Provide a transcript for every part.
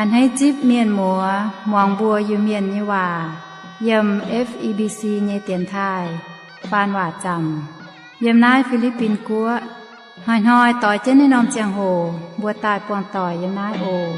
A'hneiv zipv mienh muoz muangx mbuo Iu-Mienh nyei waac yiem F E B C nyei dienx taaih faan waac zaamc yiem naaiv Fi^li^bin Guoqv. Hnoi-hnoi doix jienv naaiv norm ziangh hoc mbuo daaih buangh doic yiem naaiv oc.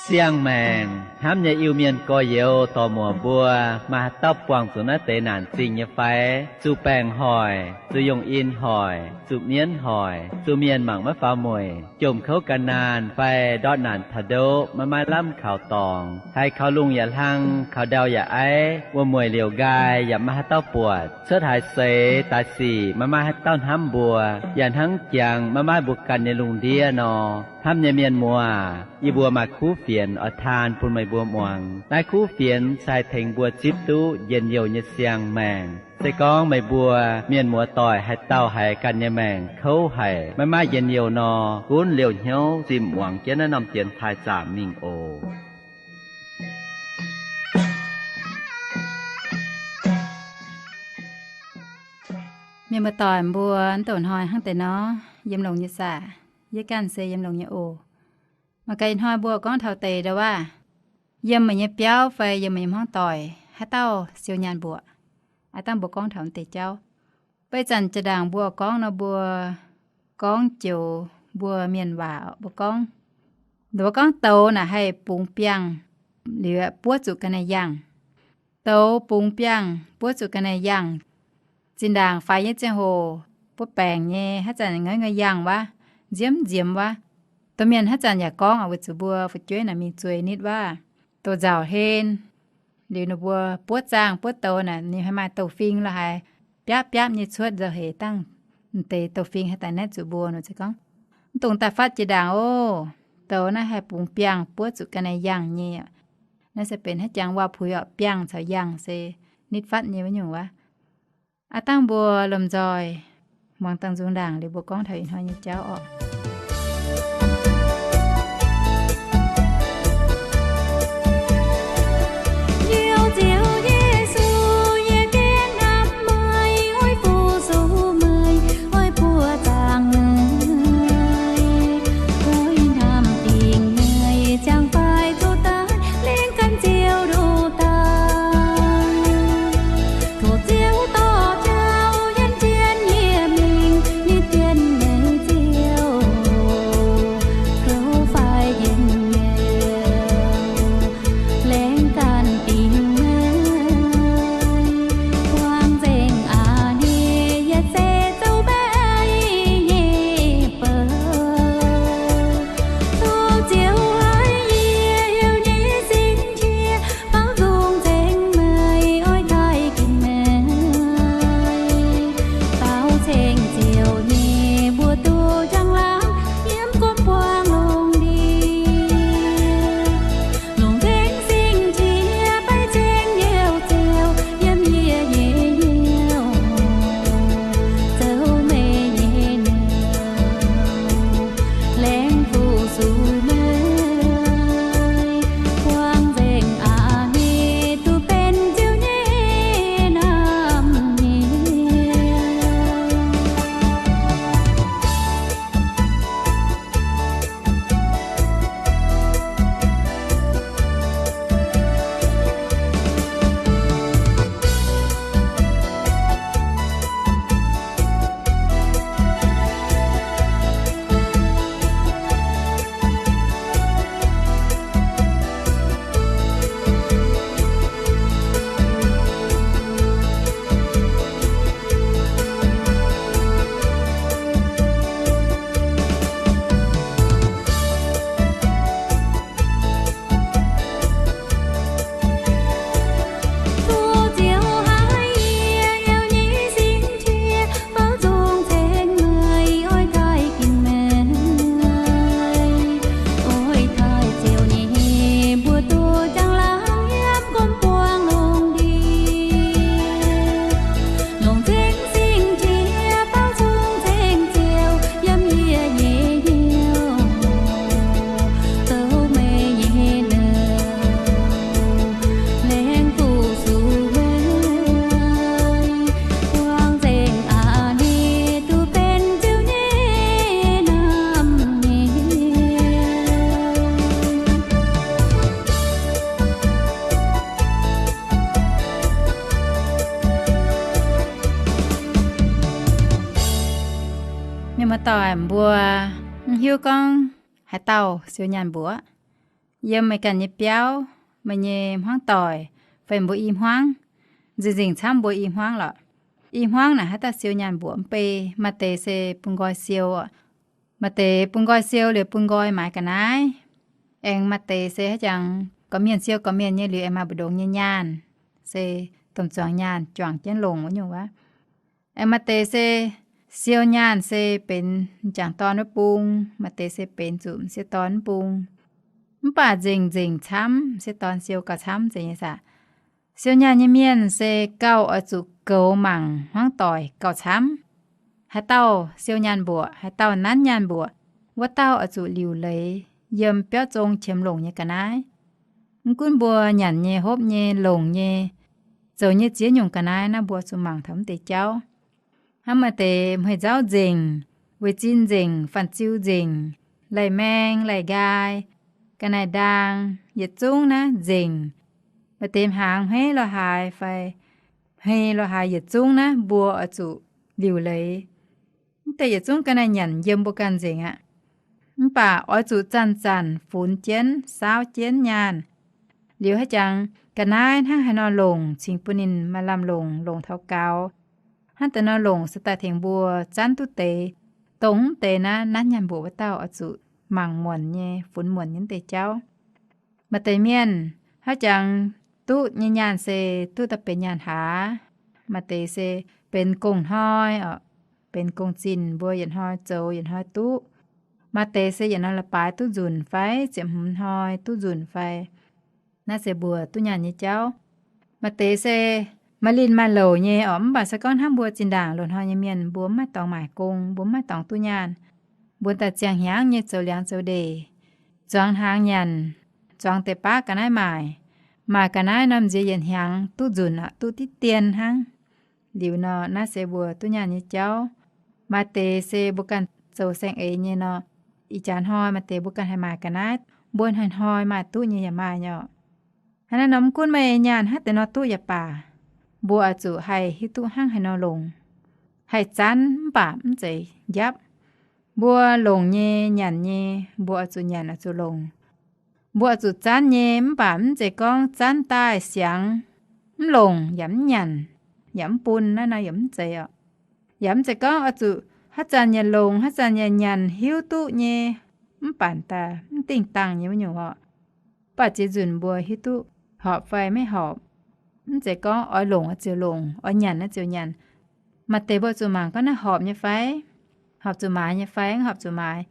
Siang-maengc hnamv nyei Iu-Mienh gorx-youz dorc-muoc mbuo, maaih haaix dauh buangh zuqc naaiv deix naanc zingh nyei fai? Zuqc baengc hoic, zuqc yungh in hoic, zuqc mienv hoic, zuqc mienh mangc maiv faaux mueic, jomc kouv gan naanh fai ndortv naanc taux ndoqv maiv maaih lamh kaux dorngx, haiz kaux lungh yaac hlang, kaux ndau yaac aiv, wuom-mueic liouc nqaai yaac maiv maaih haaix dauh buatc, cuotv haaix seix daaih sic maiv maaih haaix dauh hnamv mbuo, yaac hnangv jangx maiv maaih mbuo ganh nyei lungh ndiev nor. Hnamv nyei mienh muoz, yie mbuo maaih kuv fienx oix taan bun meih mbuo muangx. Naaiv kuv fienx se haih tengx mbuo zipv duqv njien-youh nyei siang-maengc. Se gorngv meih mbuo mienh muoz doic haaix dauh haiz ganh nyei maengc kouv haic, maiv maaih njien-youh nor, gunv liouh hnyouv zimh muangx jienv naaiv norm dienx taaih zaamc mingh oc. Mienh muoz doic mbuo, mv douc hnoi hnangv deix nor, yiem longx nyei saah? Yie ganh se yiem longx nyei oc. Mangc gaax ih-hnoi mbuo gorngv taux deix ndau wuov, yiem meih nyei biauv fai yiem meih nyei hmuangv doic, haaix dauh siou nyaanh mbuoqc, aav dangh mbuo gorngv taux deix jauv. Beiv zanc jaa-ndaangc mbuo gorngv nor, mbuo gorngv joux mbuo mienh waac, mbuo gorngv, mbuo gorngv douz naaic haih bungx biangh liuz buov zuqc ga'naaiv yangh. Douz bungx biangh buov zuqc ga'naaiv yangh. Zinh ndaangc faix nyei ziangh hoc, buov baengc nyei, haaix zanc ngaih ngaih yangh wuov, nziemv nziemv wuov. Domh mienh haaix zanc yaac gorngv, weic zuqc mbuo fu'jueiv naaic mingh zueiz nitv wuov, douz-nzauc hlen. Liuz ninh mbuo buov zaangh buov douz naaic, ninh haih maaih douz-fing lorh haic, biapv biapv nyei cuotv nzauh hec dangh. M'deix douz-fing haih daaih naetv zuqc mbuo nor, se gorngv, mv dungx daaih fatv jiex ndaangc oc. Douz naaiv haih bungx biangh buov zuqc ga'naaiv yangh nyei. Naaiv se benx haaix jangx waac-puix orqc, biangh caux yangh se nitv fatv nyei wuov nyungc wuov. Aav dangh mbuo lomh nzoih muangx dangh nzung ndaangc liuz mbuo gorngv taux ih hnoi nyei jauv orqc. Mbuo mv hiuv gorngv haaix dauh siou nyaanh mbuoqc. Yiem meih ganh nyei biauv, meih nyei hmuangv doic, fai mbuo i hmuangv, nzengc-nzengc camv mbuo i hmuangv lorqc. I hmuangv naaic haaix dauh siou nyaanh mbuoqc mv bei. Maaih deix se bun nqoi siou, maaih deix bun nqoi siou liuz bun nqoi maaiz ga'naaiv. Aengx maaih deix se haaix jangx gorqv-mienh siou gorqv-mienh nyei liuz aengx maaih mbu'ndongx nyei nyaanh, se domh zuangx nyaanh juangc jienv longc wuov nyungc wuov. Aengx maaih deix se siou nyaanh se benx m'jangc dorn wuov bung, maaih deix se benx zuqc m'sieqv dorn wuov bung. Mv baac nzengc-nzengc camv m'sieqv dorn siou gauh camv zeiz nyei saah. Siou nyaanh nyei mienh se gauh oix zuqc goux mangc hmuangv doic gauh camv. Haaix dauh siou nyaanh mbuoqc, haaix dauh nanv nyaanh mbuoqc, wuov dauh oix zuqc liuc leiz yiem biauv zong qiemx longc nyei ga'naaiv. Mv gunv mbuo nyanc nyei, hopv nyei, longc nyei, zoux nyei ziex nyungc ga'naaiv naaiv mbuo zuqc mangc taux mv deix jauv. Hnangv maaih deix hmei nzauv nzengc, weic zin nzengc, fanh ziu nzengc, lai-maeng, lai-nqaai, ga'naaiv-ndaang, yietc zungv naaiv nzengc. Maaih deix hnaangx hmeiv lo haaix fai hmei lo haaix yietc zungv naaiv mbuo oix zuqc liuc leiz. Mv deix yietc zungv ga'naaiv nyanc yiem mbuo ganh nzengc aqv. Mv baac oix zuqc zanc-zanc funx jienv, saauv jienv nyaanh. Liuz haaix jangx ga'naaiv hnangv haaix nor longc cingx bun ninh maaih lamh longc, longc taux gaux. Hnangv deix nor longc se daaih tengx mbuo zanv duqv deix, dongh mv deix naaiv nanv nyaanh mbuoqc wuov dauh oix zuqc mangc muonc nyei, funx muonc nyei mv deix jauv. Maaih deix mienh haaix jangx duqv nyei nyaanh se duqv daaih benx nyaanh haaz. Maaih deix se benx gong-hnoi oc, benx gong-zinh mbuo yietc hnoi zoux yietc hnoi duqv. Maaih deix se yietc norm leiz-baaix duqv nzunc fai ziepc hmz hnoi duqv nzunc fai. Naaiv se mbuo duqv nyaanh nyei jauv. Maaih deix se maaih linh maaih louc nyei oc, mv baac se gorngv hnangv mbuo zinh ndaangc loz-hnoi nyei mienh mbuo mv maaih dorngx maaic gong, mbuo mv maaih dorngx duqv nyaanh, mbuo daaih ziangh hnyangx nyei zoux liangx zoux ndeic, zuangx hnaangx nyanc, zuangx deix baav ga'naaiv maaic. Maaic ga'naaiv norm nziex yietc hnyangx duqv nzunc aqv, duqv diqv dien hnangv. Liuz nor naaiv se mbuo duqv nyaanh nyei jauv. Maaih deix se mbuo ganh zoux saeng-eix nyei nor, ih jaax hnoi maaih deix mbuo ganh haih maaic ga'naaiv, mbuo hnoi-hnoi maaih duqv nyei yaac maaih nyei oc. Hnangv naaiv nor mv gunv meih nyaanh hnangv deix nor duqv yaac baac, mbuo oix zuqc haih hiuv duqv hnangv haaix nor longc. Haih zanv mv baac mv zeiz njapv. Mbuo longc nyei, nyanc nyei, mbuo oix zuqc nyanc oix zuqc longc. Mbuo oix zuqc zanv nyei mv baac mv zeiz gorngv zanv daaih siangx mv longc yaac mv nyanc, yaac mv bun, naaiv nor yaac mv zeiz oc. Yaac mv zeiz gorngv oix zuqc haaix zanc yaac longc, haaix zanc yaac nyanc hiuv duqv nyei, mv baac daaih mv dingh dangh nyei wuov nyungc oc. Mv baac ziex nzunc mbuo hiuv duqv horpc fai maiv horpc. Mv zeiz gorngv oix longc oix ziouc longc, oix nyanc oix ziouc nyanc. Maaih deix mbuo zuqc mangc gorngv naaiv horpc nyei fai, horpc zuqc maaiz nyei fai, mv horpc zuqc maaiz.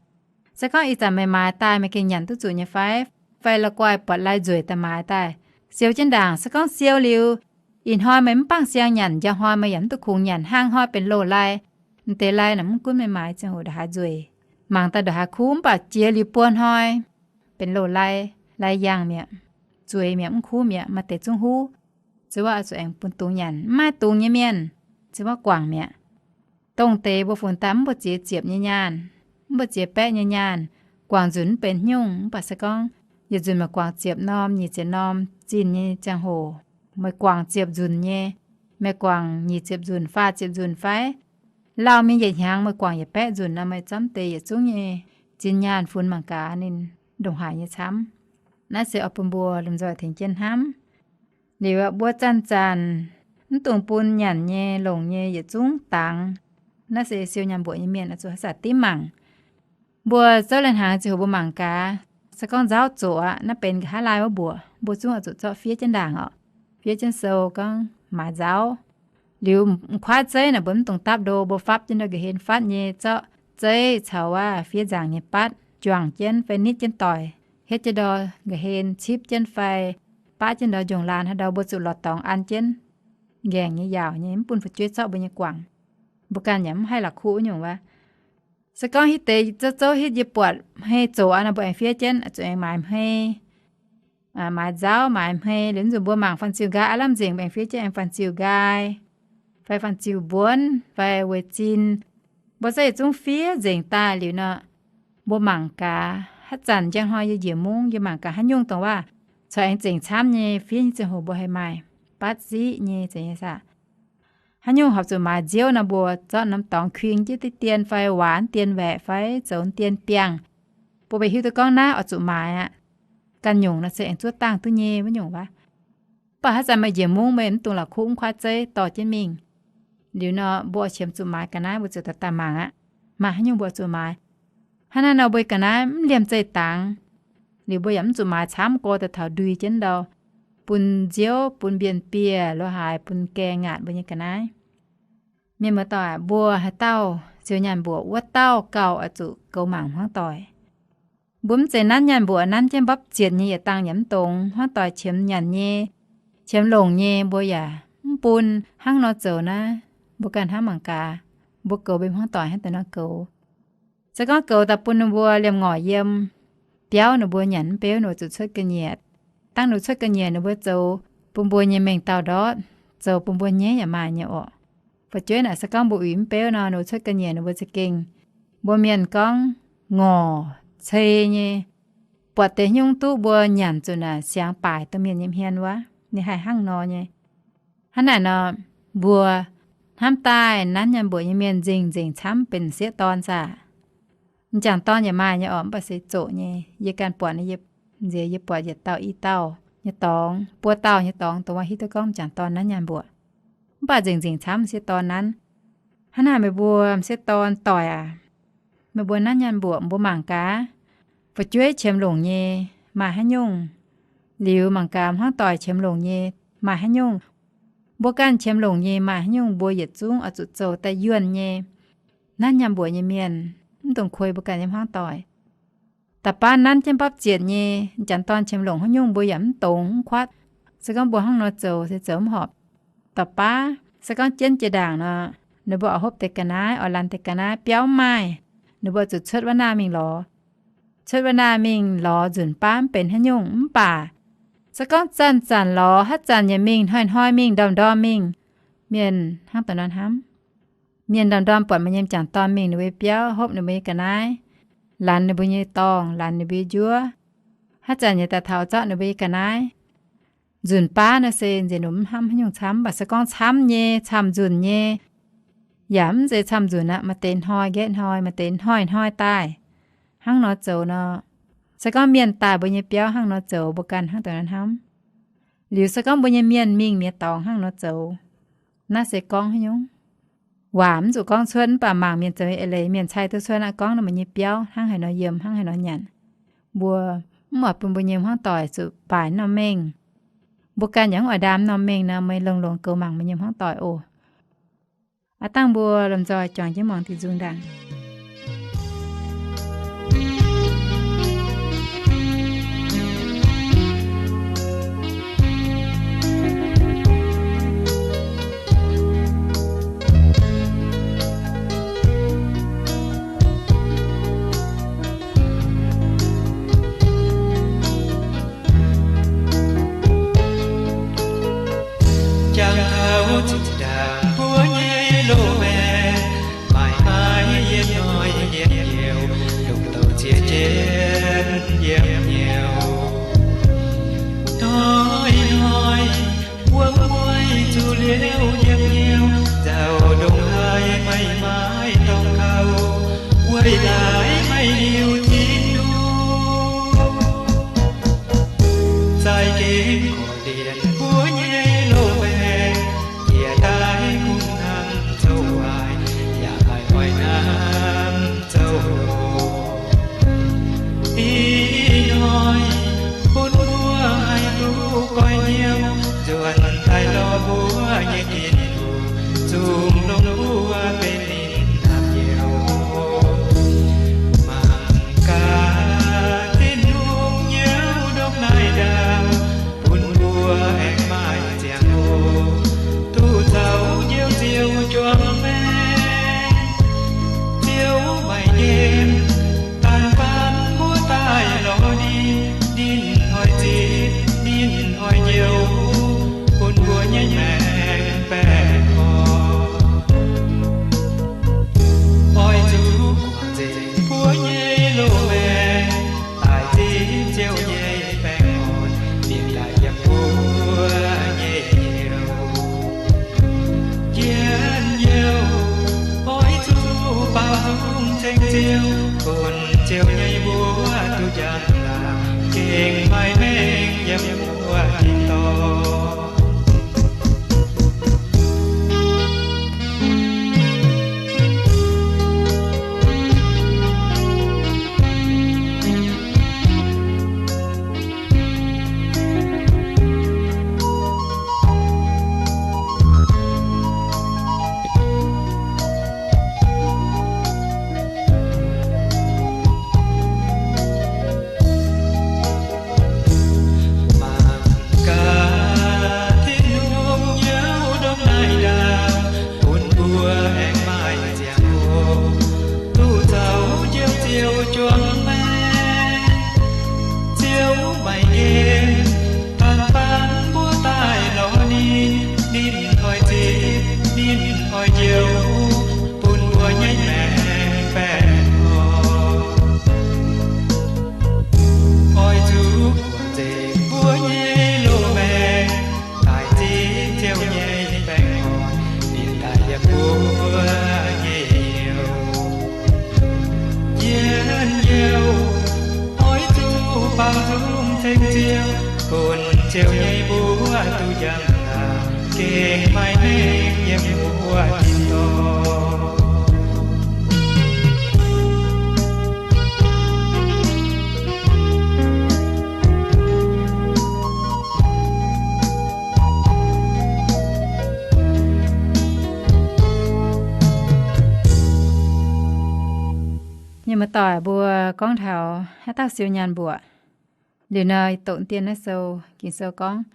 Se gorngv ih zanc meih maaiz daaih meih gengh nyanc duqv zuqc nyei fai, fai la'guaih buatc lai nzueic daaih maaiz daaih, siou jienv ndaangc. Se gorngv siou liuz, ih hnoi meih mv bangc siang nyanc, njang hnoi meih yaac mv duqv kungx nyanc, hnangv hnoi benx loz-lai. M'deix lai naaic mv gunv meih maaiz ziangh hoc ndongc haaix nzueic, mangc daaih ndongc haaix kuv, mv baac jiex liuz buo hnoi benx loz-lai, lai yangh mi'aqv, zueiz mi'aqv, mv kuv mi'aqv, maaih deix zungv huv. Se wuov oix zuqc aengx bun dungz nyanc. Mv maaih dungz nyei mienh, se wuov guangc mi'aqv. Dongh deix mbuo fungx daaih mv mbu'ziex ziepc nyei nyaanh, mv mbu'ziex baeqv nyei nyaanh, guangc nzunc mv benx haaix nyungc. Mv baac se gorngv yietc nzunc meih guangc ziepc norm, nyic ziepc norm zinh nyei ziangh hoc, meih guangc ziepc nzunc nyei, meih guangc nyic ziepc nzunc, faah ziepc nzunc fai lauh mingh yietc hnyangx meih guangc yietc baeqv nzunc nor, meih zomv deix yietc zungv nyei zinh nyaanh funx mangc gaax ninh ndongc haaix nyei camv. Naaiv se oix bun mbuo lomh nzoih tengx jienv hnamv. Liuz mbuo zanc-zanc mv dungx bun nyanc nyei longc nyei yietc zungv dangx. Naaiv se siou nyaanh mbuoqc nyei mienh oix zuqc haaix zanc dimv mangc. Mbuo zouv lai-hnaangx ziangh hoc mbuo mangc gaax, se gorngv nzauv zoqc aqv, naaiv benx nqa'haav laai wuov mbuoqc, mbuo zungv oix zuqc zorqv fiev jienv ndaangc oc. Fiev jienv sou gorngv maaiz nzauv. Liuz m'kuaaiv zeiv naaic mbuo mv dungx dapv ndo, mbuo fapv jienv ndau nqa'hlen fatv nyei zorqv zeiv caux wuov fiev nzaangc nyei batv juangc jienv fai nitv jienv doic, hietv jienv ndau nqa'hlen cipv jienv fai baqv jienv ndau njongc laanh haaix ndau, mbuo zuqc lorz dorngx an jienv nqaengc nyei yaauc nyei, mv bun fu'jueiv zorqv mbuo nyei guangc. Mbuo ganh yaac mv haih la'kuqv wuov nyungc wuov. Se gorngv hitv deix zouv zouv hitv yie buatc hmei zoqc aqv nor, mbuo aengx fiev jienv zuqc aengx maaiz hmei, maaiz nzauv, maaiz hmei. Liuz nzunc mbuo mangc fanh ziuh nqaai aqv, lamh nzengc mbuo aengx fiev jienv aengx fanh ziuh nqaai fai fanh ziuh mbuonv fai weic zin. Mbuo zungv yietc zungv fiev nzengc daaih liuz nor, mbuo mangc gaax haaix zanc njang hnoi yie njiec mungv, yie mangc gaax haaix nyungc dongh waac caux aengx zengc camv nyei fiev nyei ziangh hoc mbuo haih maaih batv ziqv nyei zeiz nyei saah. Haaix nyungc horpc zuqc maaiz nziouv nor, mbuo zorqv norm dorngx kuing jienv diqv dien fai waanx dien waeqc fai zoux dien biangh. Mbuo baac hiuv duqv gorngv naaiv oix zuqc maaiz aqv. Ganh nyungc nor se aengx zuov dangh duqv nyei wuov nyungc waac. Mv baac haaix zanc meih njiec mungv, meih mv dungx la'kuqv mv kuaatv zeiv dorh jienv mingh. Liuz nor mbuo oix qiemx zuqc maaiz ga'naaiv, mbuo ziouc daaih daaih mangc aqv. Maaih haaix nyungc mbuo zuqc maaiz. Hnangv naaiv nor mbuo ga'naaiv mv liemh zeih dangx. Liuz mbuo yaac mv zuqc maaiz camv, gorx daaih taux ndui jienv ndau, bun nziouv, bun mbienv bieh, lo haaix bun gaeng ngaatc mbuo nyei ga'naaiv. Mienh muoz-doic, mbuo haaix dauh ziouc nyaanh mbuoqc, wuov dauh gauh oix zuqc goux mangc hmuangv doic. Mbuo mv zeiz nanv nyaanh mbuoqc nanv jienv mbopv zietc nyei yietc dangh yaac mv dongz. Hmuangv doic qiemx nyanc nyei, qiemx longc nyei mbuo yaac mv bun. Hnangv nor zoux naaiv, mbuo ganh hnamv mangc gaax, mbuo goux mbuo hmuangv doic hnangv deix nor goux. Se gorngv goux daaih bun ninh mbuo liemh ngoic yiem biauv, ninh mbuo nyanc mv beuv, ninh mbuo zuqc cuotv ga'nyiec. Dangh ninh cuotv ga'nyiec ninh mbuo zoux bun mbuo nyei mengh dauh ndortv, zoux bun mbuo nyaiv yaac maaih nyei orqc. Fu'jueiv naaic se gorngv mbuo uix mv beuv nor, ninh mbuo cuotv ga'nyiec ninh mbuo za'gengh, mbuo mienh gorngv ngorc cei nyei, buatc deix nyungc duqv mbuo nyanc zuqc naaic siangx baaic domh mienh nyei hmien wuov. Ninh haih hnangv nor nyei. Hnangv naaic nor, mbuo hnamv daaih nanv nyaanh mbuoqc nyei mienh nzengc-nzengc camv benx sieqv dorn saah? M'jangc dorn yaac maaih nyei orqc, mv baac se zoqc nyei. Yie ganh buatc, yie nziex yie buatc yietc dauh i dauh nyei dorngx, buo dauh nyei dorngx dongh wuov hiuv duqv gorngv m'jangc dorn nanv nyaanh mbuoqc. Mv baac nzengc-nzengc camv m'sieqv dorn nanv. Hnangv naaic meih mbuo m'sieqv dorn doic aac, meih mbuo nanv nyaanh mbuoqc mbuo mangc gaax, fu'jueiv qiemx longc nyei maaih haaix nyungc, liuz mangc gaax hmuangv doic qiemx longc nyei maaih haaix nyungc, mbuo ganh qiemx longc nyei maaih haaix nyungc, mbuo yietc zungv oix zuqc zoux daaih yuonh nyei. Nanv nyaanh mbuoqc nyei mienh mv dungx kuei mbuo ganh nyei hmuangv doic. Da'baav nanv jienv mbapv zietc nyei, m'jangc dorn qiemx longc haaix nyungc mbuo yaac mv dongz mv kuatv. Se gorngv mbuo hnangv nor zoux se zoux mv horpc. Da'baav se gorngv jienv jiex ndaangc nor, ninh mbuo oix hopv deix ga'naaiv, oix lanx deix ga'naaiv, biauv mv maaih, ninh mbuo zuqc cuotv wuov naah mingh lorz. Cuotv wuov naah mingh lorz nzunc baav mv benx haaix nyungc. Mv baac se gorngv zanc-zanc lorz, haaix zanc yaac mingh hnoi-hnoi mingh, ndorm-ndorm mingh, mienh hnangv da'nor hnamv. Mienh ndorm-ndorm buatc meih nyei m'jangc dorn mingh ninh mbuo nyei biauv, hopv ninh mbuo nyei ga'naaiv, lanx ninh mbuo nyei dorngh, lanx ninh mbuo nyei njuov, haaix zanc yaac daaih taux zorqv ninh mbuo nyei ga'naaiv. Nzunc baav nor se nziex ninh mv hnamv haaix nyungc camv, mv baac se gorngv camv nyei, camv-nzunc nyei, yaac mv zeiz camv-nzunc aqv, maaih deix hnoi nqaeqv hnoi, maaih deix hnoi-hnoi daaih. Hnangv nor zoux nor, se gorngv mienh daaih mbuo nyei biauv hnangv nor zoux, mbuo ganh hnangv da'nor hnamv. Liuz se gorngv mbuo nyei mienh mingh mi'aqv dorngx hnangv nor zoux, naaiv se gorngv haaix nyungc? Waac mv zuqc gorngv cuotv, mv baac mangc mienh zoux eix leiz, mienh cai duqv cuotv aqv. Gorngv ninh mbuo nyei biauv hnangv haaix nor yiem, hnangv haaix nor nyanc, mbuo mv oix bun mbuo nyei hmuangv doic zuqc baaic norm mengh. Mbuo ganh yaac mv oix ndaam norm mengh nor, meih longx-longx goux mangc meih nyei hmuangv doic oc. Aav dangh mbuo lomh nzoih juangc jienv muangx diuh nzung ndaangc. Jangx taux zinh ndaangc mbuo nyei loz-maengx, maaih maaih yietc hnoi yietc hnyouv, lungh douc zieqc jienv yietc hnyouv. Hnoi-hnoi wuov mueiz zuqc liouh yietc hnyouv, nzauh ndongc haaix meih maiv dorngx kaux, weic laaix meih liuz Tin-Hungh. Zaaix gengh korv-lienh mbuo nyei loz-maengx, jiex daaih kungx hnamv zouv waaic, yaac haih oix hnamv zouv loz. Ih hnoi bun mbuo haih duqv goiv hnyouv, nzuonx daaih lorz mbuo nyei Tin-Hungh, zungv longc mbuo benx ninh hnamv Ziouv. Mangc gaax Tin-Hungh nyei ndopv naaiv ndaangc, bun mbuo aengx maaih ziangh hoc duqv zoux Njoux Ziouv juangc maengc. Ziouv maiv nqemh, daan baan mbuo daaih lorz ninh, ninh hnoi zipv, ninh hnoi njoux, bun mbuo nyei maengc baengh orn. Njang-laangc gengh maaih mengh yiem wuov tin-dorngh. Mangc gaax Tin-Hungh nyei ndopv naaiv ndaangc, bun mbuo aengx maaih ziangh hoc duqv caux Ziouv Ziouv juangc maengc. Ziouv maaih en, baan baan mbuo daaih lorz ninh. Ninh oix zipv, ninh oix njoux, bun mbuo nyei maengc baengh orn. Oix zuqc buoqc nzengc mbuo nyei loz-maengc, daaih zipv Ziouv nyei baengh orn, ninh daaih yiem mbuo nyei hnyouv. Njien-youh, oix zuqc baamh nzung ceng Ziouv, bun Ziouv nyei mbuox duqv njang-laangc, gengh maaih mengh yiem mbuo tin-dorngh. Mienh muoz-doic, mbuo gorngv taux haaix dauh siou nyaanh mbuoqc, liuz nor doqc dien naaiv sou, Ging-Sou gorngv,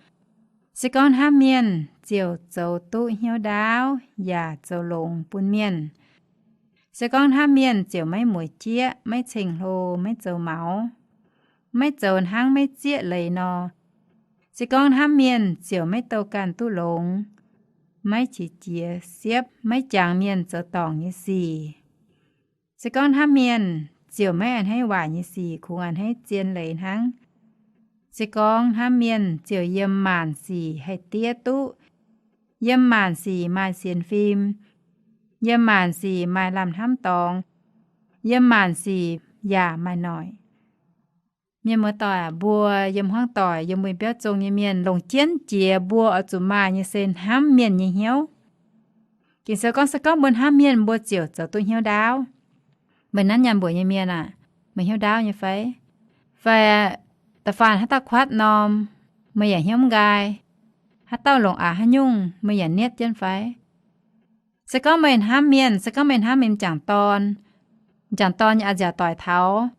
se gorngv hnamv mienh ziouc zoux duqv hnyouv ndaauv yaac zoux longx bun mienh. Se gorngv hnamv mienh ziouc maiv mueic jieqv, maiv ceng-hlo, maiv zoux maux, maiv zoux hnangv maiv zieqv leiz nor. Se gorngv hnamv mienh ziouc maiv douh ganh duqv longx, maiv qiex jiez siepv, maiv jangx mienh zoux dorngc nyei sic. Se gorngv hnamv mienh ziouc maiv a'hneiv waaic nyei sic, kungx a'hneiv zien leiz hnangv. Se gorngv hnamv mienh ziouc yiem maanc sic haih diev duqv, yiem maanc sic maaih sienx fim, yiem maanc sic maaih lamh hnamv dorngx, yiem maanc sic yaac maaih noic. Mienh muoz-doic, mbuo yiem hmuangv doic, yiem wuov biauv zong nyei mienh, longc jienv jiex mbuo oix zuqc maaih nyei se hnamv mienh nyei hnyouv. Ging-Sou gorngv, se gorngv mbuo hnamv mienh, mbuo ziouc zoux duqv hnyouv ndaauv. Meih nanv nyaanh mbuoqc nyei mienh aah, meih hnyouv ndaauv nyei fai? Fai da'faanh haaix dauh kuatv norm, meih yaac hnyouv mv nqaai? Haaix dauh longc aqc haaix nyungc, meih yaac nietv jienv fai? Se gorngv meih hnamv mienh, se gorngv meih hnamv meih m'jangc dorn, m'jangc dorn nyei a'nziaauc doic taux,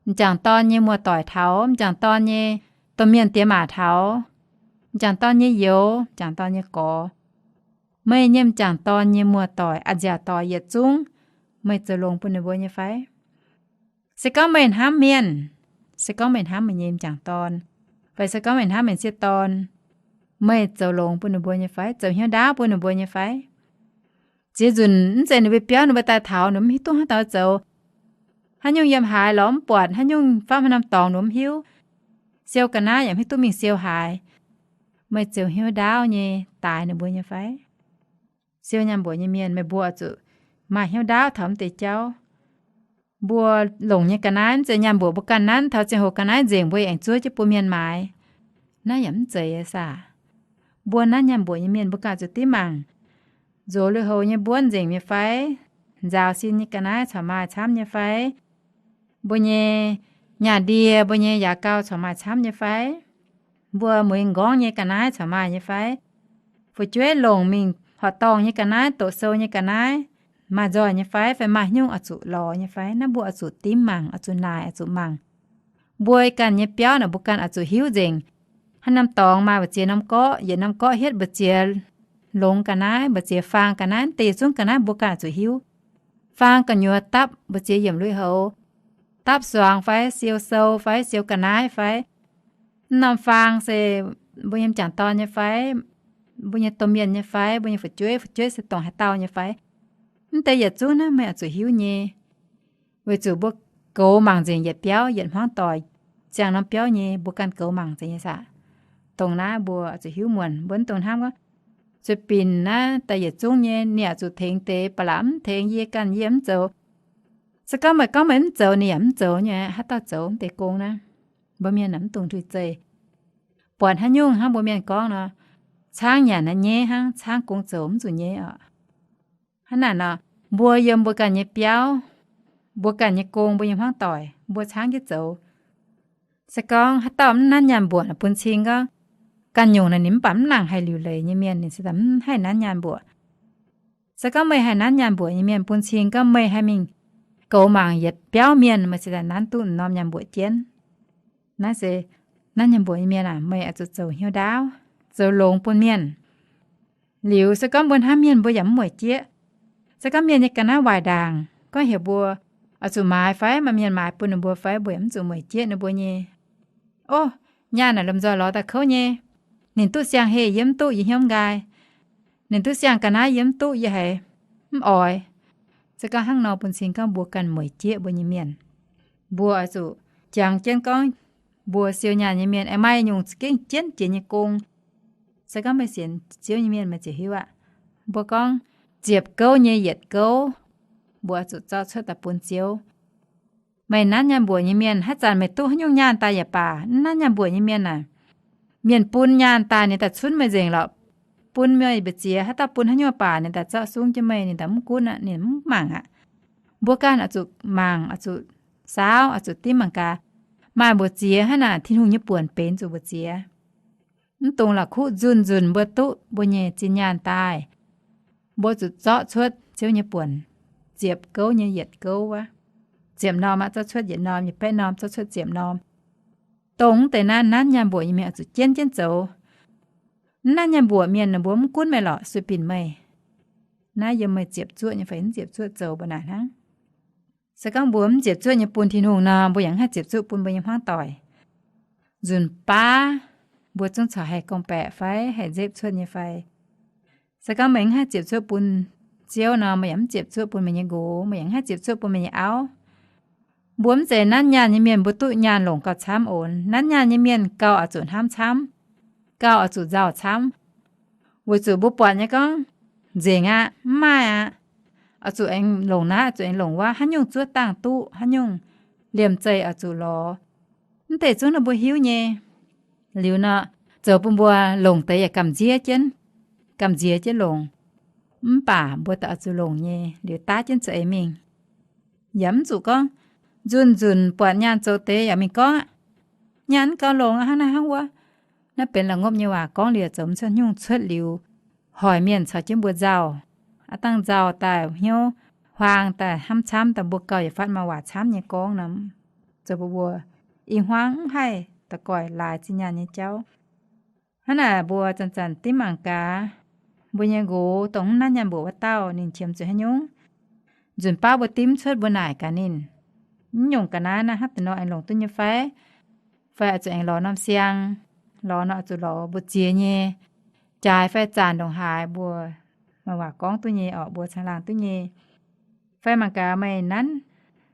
m'jangc dorn nyei muoz-doic taux, m'jangc dorn nyei domh mienh diex maac taux, m'jangc dorn nyei youz, m'jangc dorn nyei gorx, meih nyei m'jangc dorn nyei muoz-doic, a'nziaauc doic yietc zungv, meih zoux longx bun ninh mbuo nyei fai? Se gorngv meih hnamv mienh, se gorngv meih hnamv meih nyei m'jangc dorn, fai se gorngv meih hnamv meih sieqv dorn, meih zoux longx bun ninh mbuo nyei fai? Zoux hnyouv ndaauv bun ninh mbuo nyei fai? Ziex nzunc mv zeiz ninh mbuo biauv ninh mbuo daaih taux, ninh mv hiuv duqv haaix dauh zoux. Haaix nyungc yiem haaix lorz mv buatc, haaix nyungc faamv haaix norm dorngx ninh mv hiuv. Siou ga'naaiv yaac mv hiuv duqv mingh siou haaix. Meih zoux hnyouv ndaauv nyei daix ninh mbuo nyei fai? Siou nyaanh mbuoqc nyei mienh, meih mbuo oix zuqc maaih hnyouv ndaauv taux mv deix jauv. Mbuo longc nyei ga'naaiv mv zeiz nyaanh mbuoqc mbuo ganh nanv, taux ziangh hoc ga'naaiv nzengc mbuo aengx zuov jienv bun mienh maaiz. Naaiv yaac mv zeiz nyei saah. Mbuo naaiv nyaanh mbuoqc nyei mienh mbuo ganh zuqc dimv mangc, nzox lui-houx nyei mbuonv nzengc nyei fai? Nzaaux sin nyei ga'naaiv caux maaih camv nyei fai? Mbuo nyei nyaah ndie, mbuo nyei yaaz gau caux maaih camv nyei fai? Mbuo mueiz m'nqorngv nyei ga'naaiv caux maaih nyei fai? Fu'jueiv longc mingh horqc dorngh nyei ga'naaiv, doqc sou nyei ga'naaiv, maaih nzoih nyei fai, fai maaih nyungc oix zuqc lorz nyei fai? Naaiv mbuo oix zuqc dimv mangc, oix zuqc naaic, oix zuqc mangc. Mbuo ganh nyei biauv naaic mbuo ganh oix zuqc hiuv nzengc. Haaix norm dorngx maaih mbu'ziex norm gorqv, yietc norm gorqv hietv mbu'ziex longx ga'naaiv, mbu'ziex faang ga'naaiv, deix yietc zungv ga'naaiv mbuo ganh oix zuqc hiuv. Faang gu'nyuoz dapv mbu'ziex yiemc lui-houx, dapv suangx fai siou sou fai siou ga'naaiv fai? Mv norm faang se mbuo nyei m'jangc dorn nyei fai? Mbuo nyei domh mienh nyei fai? Mbuo nyei fu'jueiv, fu'jueiv se dongh haaix dauh nyei fai? Mv deix yietc zungv naaiv meih oix zuqc hiuv nyei. Weic zuqc mbuo goux mangc nzengc yietc biauv, yietc hmuangv doic, ziangh norm biauv nyei mbuo ganh goux mangc nzengc nyei saah. Dongh naaiv mbuo oix zuqc hiuv muonc, mbuo mv dungx hnamv gorngv zuiz-binc naaiv daaih yietc zungv nyei, ninh oix zuqc tengx deix, ba'laqc mv tengx yie ganh yie mv zoux. Se gorngv meih gorngv meih mv zoux, ninh yaac mv zoux nyei. Haaix dauh zoux mv deix gong naaiv? Mbuo mienh mv dungx ntui zeih. Buatc haaix nyungc hnangv mbuo mienh gorngv nor, caangv nyanc nyei hnangv, caangv gong zoux mv zuqc nyei oc. Hnangv naaic nor, mbuo yiem mbuo ganh nyei biauv, mbuo ganh nyei gong, mbuo nyei hmuangv doic, mbuo caangv jienv zoux. Se gorngv haaix dauh mv nanv nyaanh mbuoqc bun cing gorngv, ganh nyungc naaic ninh mv baac mv nangc haih liuc leiz nyei mienh, ninh se daaih mv haih nanv nyaanh mbuoqc. Se gorngv meih haih nanv nyaanh mbuoqc nyei mienh bun cing gorngv meih haih mingh goux mangc yietc biauv mienh, meih se daaih nanv duqv norm nyaanh mbuoqc jienv. Naaiv se nanv nyaanh mbuoqc nyei mienh aac, meih oix zuqc zoux hnyouv ndaauv, zoux longx bun mienh. Liuz se gorngv mbuo hnamv mienh, mbuo yaac mv mueic jieqv. Se gorngv mienh nyei ga'naaiv waaic ndaangc, gorngv heuc mbuo oix zuqc maaiz fai maaih mienh maaiz bun ninh mbuo fai, mbuo yaac mv zuqc mueic jieqv ninh mbuo nyei. Ov, nyaanh naaic lomh nzoih lorz daaih kouv nyei. Ninh duqv siang-heh yie mv duqv, yie hnyouv nqaai. Ninh duqv siang-ga'naaiv yie mv duqv, yie haiz mv oix. Se gorngv hnangv nor bun cing gorngv mbuo ganh mueic jieqv mbuo nyei mienh. Mbuo oix zuqc jangx jienv gorngv mbuo siou nyaanh nyei mienh aengx maaih nyungc za'gengh jienv jiex nyei gong. Se gorngv meih sienx Ziouv nyei mienh meih ziouc hiuv aqv. Mbuo gorngv ziepc gouv nyei yietc gouv, mbuo oix zuqc zorqv cuotv daaih bun Ziouv. Meih nanv nyaanh mbuoqc nyei mienh, haaix zanc meih duqv haaix nyungc nyaanh daaih yaac baac, mv nanv nyaanh mbuoqc nyei mienh aah, mienh bun nyaanh daaih ninh daaih cunv meih nzengc lorqc. Bun meih mbu'ziex, haaix dauh bun haaix nyungc baac ninh daaih zorqv sung jienv meih, ninh daaih mv gunv aqv, ninh mv mangc aqv. Mbuo ganh oix zuqc mangc, oix zuqc saauv, oix zuqc dimv mangc gaax, maaih mbu'ziex hnangv naaic Tin-Hungh nyei buonc benx zuqc mbu'ziex. Mv dungx la'kuqv nzunc nzunc mbuo duqv mbuo nyei zinh nyaanh daaih. Mbuo zuqc zorqv cuotv Ziouv nyei buonc, ziepc gouv nyei yietc gouv wuov. Ziepc norm aqv, zorqv cuotv yietc norm, yietc baeqv norm zorqv cuotv ziepc norm. Dongh mv deix naaiv nanv nyaanh mbuoqc nyei mienh oix zuqc jienv jienv zoux. Mv nanv nyaanh mbuoqc mienh, ninh mbuo mv gunv meih lorqc, sueih binc meih. Naaiv yiem meih ziepc zuoqv nyei fai mv ziepc zuoqv zoux mbuo naaic hnangv. Se gorngv mbuo mv ziepc zuoqv nyei bun Tin-Hungh nor, mbuo yaac mv haih ziepc zuoqv bun mbuo nyei hmuangv doic. Nzunc baav mbuo zungv corc haih gorngv-baeqc fai haih nzepv cuotv nyei fai. Se gorngv meih mv haih ziepc zuoqv bun Ziouv nor, meih yaac mv ziepc zuoqv bun meih nyei nqox, meih yaac mv haih ziepc zuoqv bun meih nyei auv. Mbuo mv zeiz nanv nyaanh nyei mienh mbuo duqv nyaanh longc gauh camv oc. Nanv nyaanh nyei mienh gauh oix zuqc hnamv camv, gauh oix zuqc nzauh camv. Weic zuqc mbuo buatc nyei gorngv nzengc aqv, mv maaih aqv. Oix zuqc aengx longc naaiv, oix zuqc aengx longc wuov, haaix nyungc zuov dangh duqv, haaix nyungc liemh zeih oix zuqc lorz. Mv deix zungv ninh mbuo hiuv nyei. Liuz nor, zoux bun mbuo longc deix yaac gamh nziev jienv, gamh nziex jienv longc. Mv baac mbuo daaih oix zuqc longc nyei, liuz daav jienv za'eix mingh. Yaac mv zuqc gorngv nzunc nzunc buatc nyaanh zoux deix yaac mingh gorngv aqv, nyaanh mv gauh longc aqv, hnangv naaiv hnangv wuov. Naaiv benx la'ngopv nyei waac gorngv liuz zoux mv cuotv nyungc, cuotv liuz hoic mienh caux jienv mbuo nzauh. Aav dangh nzauh daaih hnyouv huaang daaih hnamv camv daaih, mbuo gauh yietc fatv maaih waac camv nyei gorngv nor, zoux bun mbuo i hmuangv mv haih da'goix laaix zinh nyaanh nyei jauv. Hnangv naaic mbuo zanc-zanc dimv mangc gaax, mbuo nyei nqox dongh mv nanv nyaanh mbuoqc wuov dauh ninh qiemx zuqc haaix nyungc. Nzunc baav mbuo dimv cuotv mbuo naaic gaax ninh, mv nyungc ga'naaiv naaiv hnangv deix nor aengx longc duqv nyei fai? Fai oix zuqc aengx lorz norm siang, lorz nor oix zuqc lorz mbu'ziex nyei, jaaix fai zanc ndongc haaix mbuo maaih waac gorngv duqv nyei orqc, mbuo caangh laangh duqv nyei. Fai mangc gaax meih nanv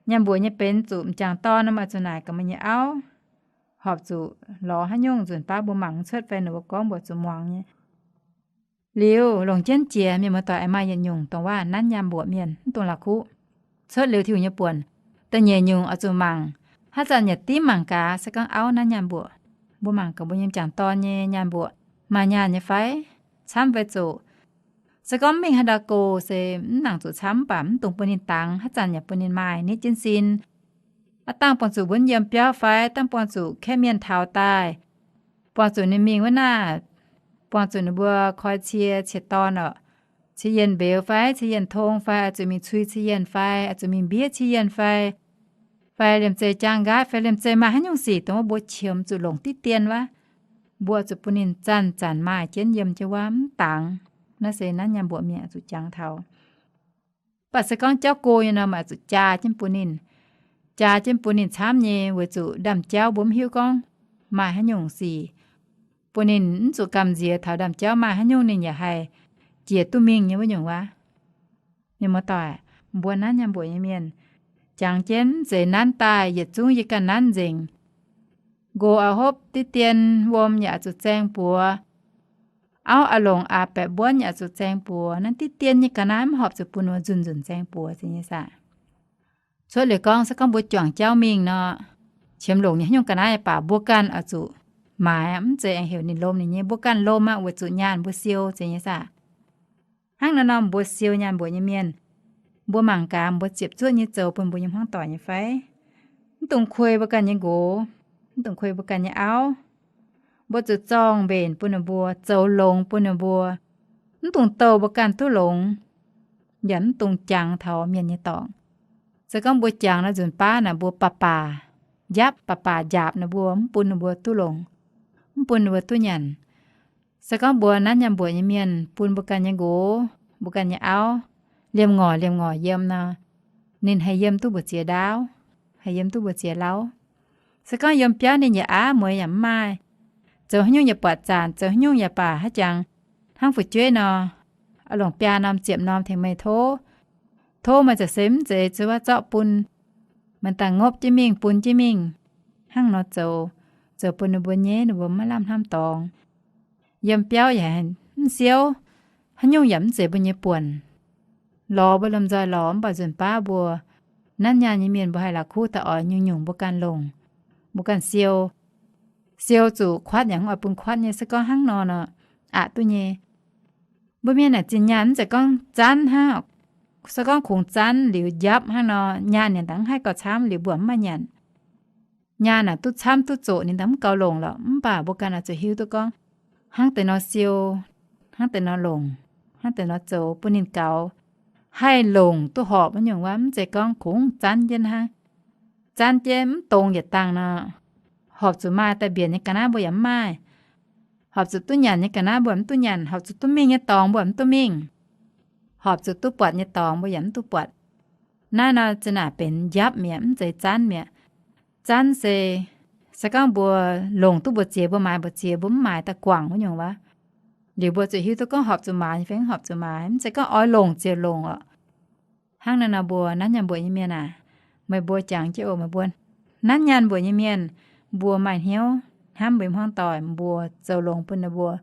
nyaanh mbuoqc nyei benx zuqc m'jangc dorn nor, meih oix zuqc naaic gaax meih nyei auv, horpc zuqc lorz haaix nyungc, nzunc baav mbuo mangc mv cuotv fai ninh mbuo gorngv mbuo zuqc muangx nyei. Liuz longc jienv jiex mienh muoz-doic aengx maaih yietc nyungc dongh waac nanv nyaanh mbuoqc mienh mv dungx la'kuqv. Cuotv liuz Tin-Hungh nyei buonc, da'nyeic nyungc oix zuqc mangc. Haaix zanc yaac dimv mangc gaax, se gorngv auv nanv nyaanh mbuoqc, mbuo mangc gaax mbuo nyei m'jangc dorn nyei nyaanh mbuoqc maaih nyaanh nyei fai, camv fai zoqc. Se gorngv mv mingh haaix ndau go se mv nangc zuqc camv, mv baac mv dungx bun ninh dangx, haaix zanc yaac bun ninh maaih nitv jienv sin. Aav dangh buangh zuqc mbuo yiem biauv fai, dangh buangh zuqc kaeqv mienh taux daaih, buangh zuqc ninh mingh wuov naaic, buangh zuqc ninh mbuo koi cie, cie dorn orqc, cie yienh mbeux fai, cie yienh tong fai, oix zuqc mingh cui cie yienh fai, oix zuqc mingh mbiev cie yienh fai, fai liemh zeih jaang nqaatv fai liemh zeih maaih haaix nyungc sic dongh wuov mbuo qiemx zuqc longc diqv dien wuov, mbuo zuqc bun ninh zanc-zanc maaih jienv yiem jienv wuov mv dangx. Naaiv se nanv nyaanh mbuoqc mienh oix zuqc jangx taux. Mv baac se gorngv jauv go nyei nor, meih oix zuqc jaa jienv bun ninh, jaa jienv bun ninh camv nyei, weic zuqc ndaamv-jauv mbuo mv hiuv gorngv maaih haaix nyungc sic, bun ninh mv zuqc gamh nziex taux ndaamv-jauv maaih haaix nyungc ninh yaac haih jiex duqv mingh nyei wuov nyungc waac. Mienh muoz-doic, mbuo nanv nyaanh mbuoqc nyei mienh, jangx jienv mv zeiz nanv daaih yietc zungv yie ganh nanv nzengc. Nqox a'hopv diqv dien wuom yaac zuqc zaeng buoz, auv a'longc aax baeqc mbuonv yaac zuqc zaeng buoz. Nanv diqv dien nyei ga'naaiv mv horpc zuqc bun wuov nzunc-nzunc zaeng buoz nyei saah? Cuotv liuz gorngv se gorngv mbuo juangc jauv mingh nor, qiemx longc nyei haaix nyungc ga'naaiv nyei baac mbuo ganh oix zuqc maaiz, mv zeiz aengx heuc ninh lomh ninh nyei. Mbuo ganh lomh aqv, weic zuqc nyaanh mbuo siou zeiz nyei saah. Hnangv naaiv nor mbuo siou nyaanh mbuoqc nyei mienh, mbuo mangc gaax mbuo ziepc zuoqv nyei zoux bun mbuo nyei hmuangv doic nyei fai? Mv dungx kuei mbuo ganh nyei nqox, mv dungx kuei mbuo ganh nyei auv. Mbuo zuqc zorng-mbenc bun ninh mbuo, zoux longx bun ninh mbuo. Mv dungx douh mbuo ganh duqv longx, yaac mv dungx jangx taux mienh nyei dorngc. Se gorngv mbuo jangx nor, nzunc baav naaic mbuo baac baac njapv, baac baac njaapc ninh mbuo, mv bun ninh mbuo duqv longx, mv bun ninh mbuo duqv nyanc. Se gorngv mbuo nanv nyaanh mbuoqc nyei mienh bun mbuo ganh nyei nqox, mbuo ganh nyei auv, liemh ngorc liemh ngorc yiem nor, ninh haih yiem duqv mbu'ziex ndaauv, haih yiem duqv mbu'ziex lauv. Se gorngv yiem biauv ninh yaac aav mueiz yaac mv maaih, zoux haaix nyungc yaac buatc zanc, zoux haaix nyungc yaac baac haaix jangx, hnangv fu'jueiv nor, oix longc biaa norm ziepc norm tengx meih tov. Tov meih za'gengh mv zeiz zuov waac zorqv bun, meih daaih ngopv jienv mingh, bun jienv mingh. Hnangv nor zoux, zoux bun ninh mbuo nyei, ninh mbuo maiv lamh hnamv dorngx. Yiem biauv yaac mv siouv, haaix nyungc yaac mv zeiz mbuo nyei buonc. Lorz mbuo lomh nzoih lorz, mv baac nzunc baav mbuo nanv nyaanh nyei mienh mbuo haih la'kuqv daaih oix nyungc-nyungc mbuo ganh longc, mbuo ganh siou. Siou zuqc kuatv yaac mv oix bun kuatv nyei. Se gorngv hnangv nor nor, aqc duqv nyei. Mbuo mienh naaic zinh nyaanh mv zeiz gorngv zanv hnangv. Se gorngv kungx zanv liuz njapv hnangv nor, nyaanh ninh daaih mv haih gauh camv liuz mbuo mv maaih nyanc. Nyaanh naaic duqv camv duqv zoqc ninh daaih mv gauh longc lorqc. Mv baac mbuo ganh oix zuqc hiuv duqv gorngv hnangv deix nor siou, hnangv deix nor longc, hnangv deix nor zoux bun ninh gaux, haih longc duqv horpc wuov nyungc waac. Mv zeiz gorngv kungx zanv jienv hnangv. Zanv jienv mv dongz yietc dangh nor, horpc zuqc maaih daaih mbienc nyei ga'naaiv mbuo yaac mv maaih. Horpc zuqc duqv nyanc nyei ga'naaiv mbuo yaac mv duqv nyanc. Horpc zuqc duqv mingh nyei dorngx mbuo yaac mv duqv mingh. Horpc zuqc duqv buatc nyei dorngx mbuo yaac mv duqv buatc. Naaiv nor zinh naaic benx njapv mi'aqv, mv zeiz zanv mi'aqv. Zanv se, se gorngv mbuo longc duqv mbu'ziex, mbuo maaiz mbu'ziex, mbuo mv maaiz daaih guangc wuov nyungc waac. Liuz mbuo zuqc hiuv duqv gorngv horpc zuqc maaiz fai mv horpc zuqc maaiz, mv zeiz gorngv oix longc ziouc longc orqc. Hnangv naaiv nor mbuo nanv nyaanh mbuoqc nyei mienh aac, meih mbuo jangx jienv oc. Meih mbuo nanv nyaanh mbuoqc nyei mienh, mbuo maaih hnyouv hnamv mbuo hmuangv doic, mbuo zoux longx bun ninh mbuo,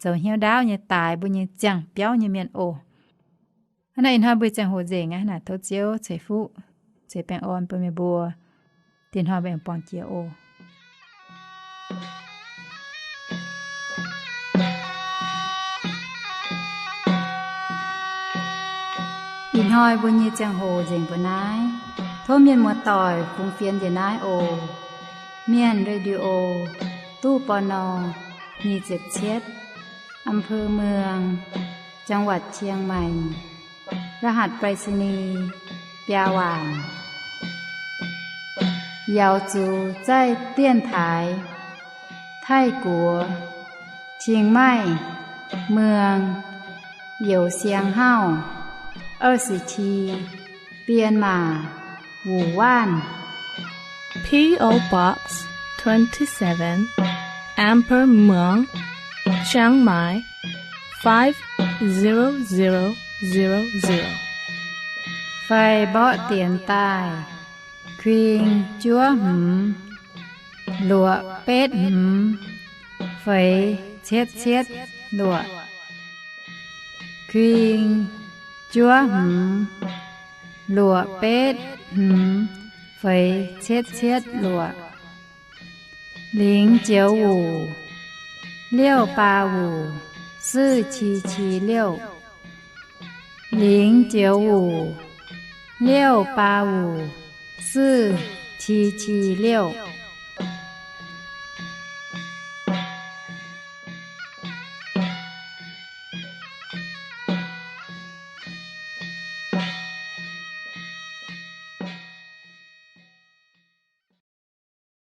zoux hnyouv ndaauv nyei daaix mbuo nyei ziangh biauv nyei mienh oc. Hnangv naaiv ih hnoi mbuo ziangh hoc nzengc aqv. Naaic tov Ziouv ceix fuqv ceix baengh orn bun meih mbuo. Dinh hnoi mbuo aengx buangh jiex oc. Ih hnoi mbuo nyei ziangh hoc nzengc mbuo naaiv. Tov mienh muoz-doic fungx fienx njiec naaiv oc. Mienh Radio, ตู้ ปณ. nyic ziepc cietv, อำเภอเมือง จังหวัดเชียงใหม่ รหัสไปรษณีย์ biaa waanc. 姚族在电台 Taiv-Guoqv, Chiang Mai, เมือง Youxiang Hauv, 二十七, Bienh Maac, Wuonh Waanv. P O Box twenty-seven, Amber Muang, Chiang Mai, five zero zero zero zero. Fai mborqv dienx daaih, kuing juov hmz, luoqc betv hmz, feix cietv cietv luoqc. Kuing juov hmz, luoqc betv hmz, feix cietv cietv luoqc. 零九五, 六八五, 四七七六. 零九五, 六八五, 四七七六.